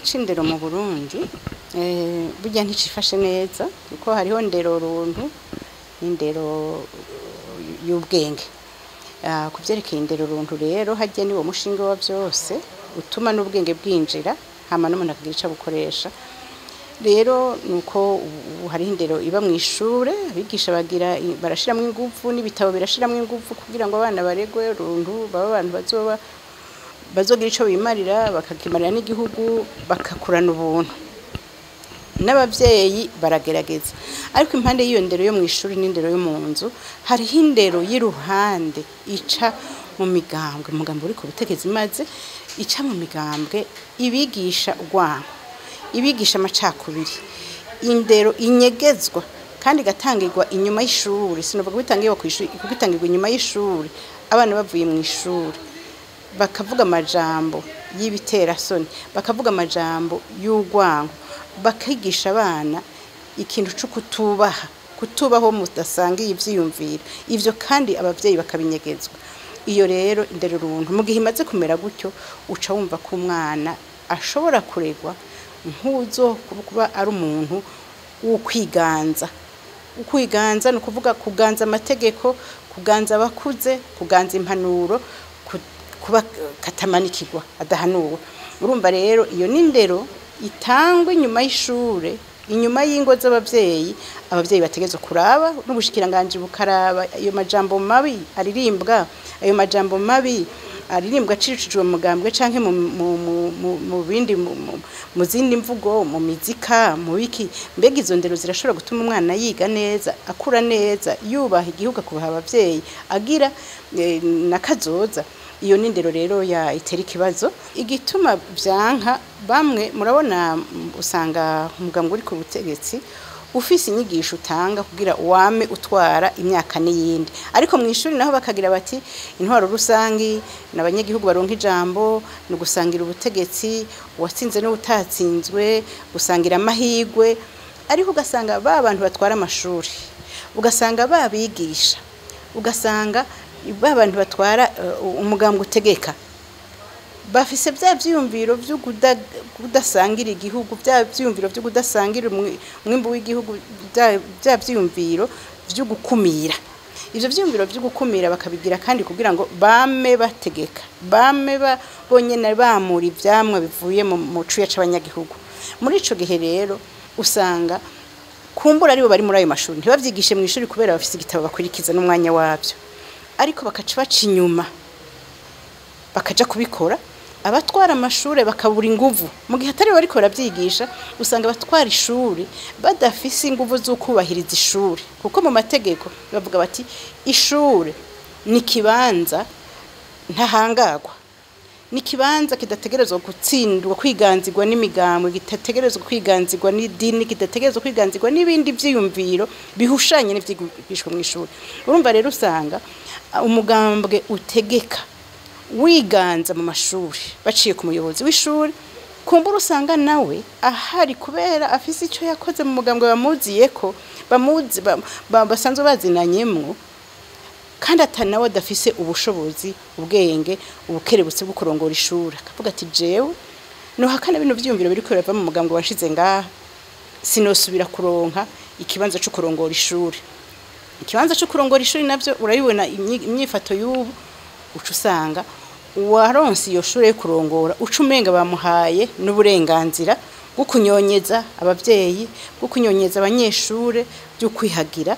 C'indero mu Burundi burya nticifashe neza, kuko hariho ndero runtu n'indero y'ubwenge. Ku vyerekeye indero runtu rero, harya niwo mushinge wa vyose utuma n'ubwenge bwinjira, hama n'umuntu akagira ico abukoresha. Rero nuko ubu hariho indero iba mw'ishure, abigisha bagira barashiramwo inguvu, n'ibitabo birashiramwo inguvu kugira ngo abana baregwe runtu, babe abantu bazoba bazogira ico bimarira, bakakimarira n'igihugu, bakakurana ubuntu. N'abavyeyi baragerageza, ariko impande y'iyo ndero yo mw'ishuri n'indero yo mu nzu, hariho indero y'iruhande ica mu migambwe, umugambi uri ku butegetsi, maze ica mu migambwe ibigisha urwanko, ibigisha amacakubiri, indero inyegezwa kandi igatangirwa inyuma y'ishuri. Sinovuga ko itangirwa kw'ishuri, kuko itangirwa inyuma y'ishuri, abana bavuye mw'ishuri bakavuga amajambo y'ibiterasoni, bakavuga amajambo y'urwango, bakigisha abana ikintu co kutubaha, kutubaho mudasangiye ivyiyumviro. Ivyo kandi abavyeyi bakabinyegezwa. Iyo rero indero runtu, mu gihe imaze kumera gutyo, uca wumva ko umwana ashobora kuregwa nk'uzo kuba ari umuntu w'ukwiganza. Ukwiganza ni ukuvuga kuganza amategeko, kuganza abakuze, kuganza impanuro, kuba katamanikirwa adahanuwe. Urumva rero iyo n'indero itangwa inyuma y'ishure, inyuma y'ingo z'abavyeyi. Abavyeyi bategerezwa kuraba, n'ubushikiranganji bukaraba ayo majambo mabi aririmbwa, ayo majambo mabi aririmbwa acishijwe mu mugambwe canke mu bindi, mu zindi mvugo, mu mizika, mu biki. Mbega izo ndero zirashobora gutuma umwana yiga neza, akura neza, yubaha igihugu, akubaha abavyeyi, agira na kazoza? Iyo ni indero rero ya itera ikibazo. Igituma vyanka bamwe, murabona, usanga umugambwe uri ku butegetsi ufise inyigisho utanga kugira uwame utwara imyaka n'iyindi, ariko mu ishuri naho bakagira bati intwaro rusangi n'abanyagihugu baronka ijambo, ni ugusangira ubutegetsi, uwatsinze n'uwutatsinzwe, gusangira amahigwe. Ariko ugasanga ba bantu batwara amashuri, ugasanga babigisha, ugasanga ba bantu batwara umugambwe utegeka bafise bya vyiyumviro vyo kudasangira igihugu, bya vyiyumviro vyo kudasangira umwimbu w'igihugu, bya vyiyumviro vyo gukumira. Ivyo vyiyumviro vyo gukumira bakabigira kandi kugira ngo bame bategeka, bame bonyene bamura ivyamwa bivuye mu cuya c'abanyagihugu. Muri ico gihe rero usanga kumbura aribo bari muri ayo mashuri ntibavyigishe mu ishuri, kubera bafise igitabo bakurikiza n'umwanya wabyo, ariko bakaca baca inyuma bakaja kubikora. Abatwara amashure bakabura inguvu mu gihe atari bariko baravyigisha. Usanga abatwara ishuri badafise inguvu z'ukubahiriza ishuri, kuko mu mategeko bavuga bati ishure ni ikibanza ntahangagwa, ni ikibanza kidategerezwa gutsindwa, kwiganzirwa n'imigambwe, kidategerezwa kwiganzirwa n'idini, kidategerezwa kwiganzirwa n'ibindi vyiyumviro bihushanye n'ivyigishwa mw'ishuri. Urumva rero usanga umugambwe utegeka wiganza mu mashuri baciye ku muyobozi w'ishuri. Kumbura usanga nawe ahari kubera afise icyo yakoze mu mugambwe bamuziyeko, bamuzi, basanzwe bazinanyemwo, kandi atari nawe adafise ubushobozi, ubwenge, ubukerebutsi bwo kurongora ishuri. Akavuga ati jewe nohakana bino vyiyumviro biriko birava mu mugambwe washize ngaha, sinosubira kuronka ikibanza co kurongora ishuri. Ikibanza co kurongora ishuri navyo urabibona, imyifato y'ubu, uca usanga uwaronse iyo shure yo kurongora uca umenga bamuhaye n'uburenganzira bwo kunyonyeza abavyeyi, bwo kunyonyeza abanyeshure, byo kwihagira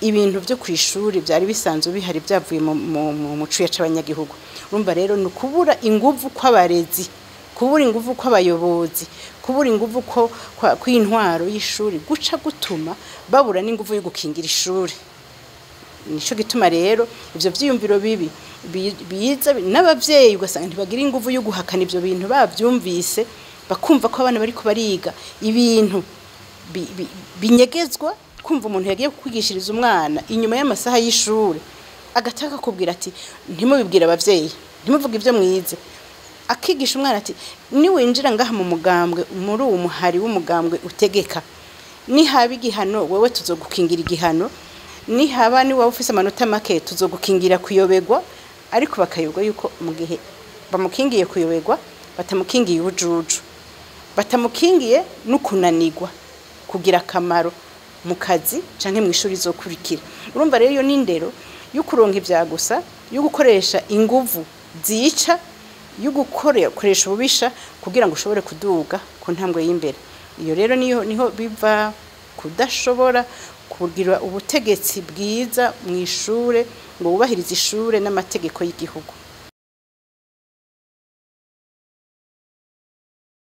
ibintu vyo kw'ishuri vyari bisanzwe bihari vyavuye mu cuya c'abanyagihugu. Urumva rero ni ukubura inguvu kw'abarezi, kubura inguvu kw'abayobozi, kubura inguvu ko kw'intwaro y'ishuri, guca gutuma babura n'inguvu yo gukingira ishuri. Nico gituma rero ivyo vyiyumviro bibi biza, n'abavyeyi ugasanga ntibagira inguvu yo guhakana ivyo bintu bavyumvise, bakumva ko abana bariko bariga ibintu binyegezwa. Kumva umuntu yagiye kwigishiriza umwana inyuma y'amasaha y'ishuri, agataka akubwira ati ntimubibwire abavyeyi, ntimuvuge ivyo mwize, akigisha umwana ati niwinjira ngaha mu mugambwe, muri uwo muhari w'umugambwe utegeka, nihaba igihano wewe tuzogukingira igihano, nihaba ni wowe ufise amanota make tuzogukingira kuyobegwa. Ariko bakayoberwa yuko mu gihe bamukingiye kuyoberwa batamukingiye ubujuju. Batamukingiye no kunanirwa kugira akamaro mu kazi canke mu ishuri izokurikira. Urumva rero, iyo n'indero yo kuronka ivya gusa, yo gukoresha inguvu zica, yo gukoresha ububisha kugira ngo ushobore kuduga ku ntambwe y'imbere. Iyo rero niyo niho biva kudashobora kugira ubutegetsi bwiza mu ishure, ngo wubahirize ishure n'amategeko y'igihugu.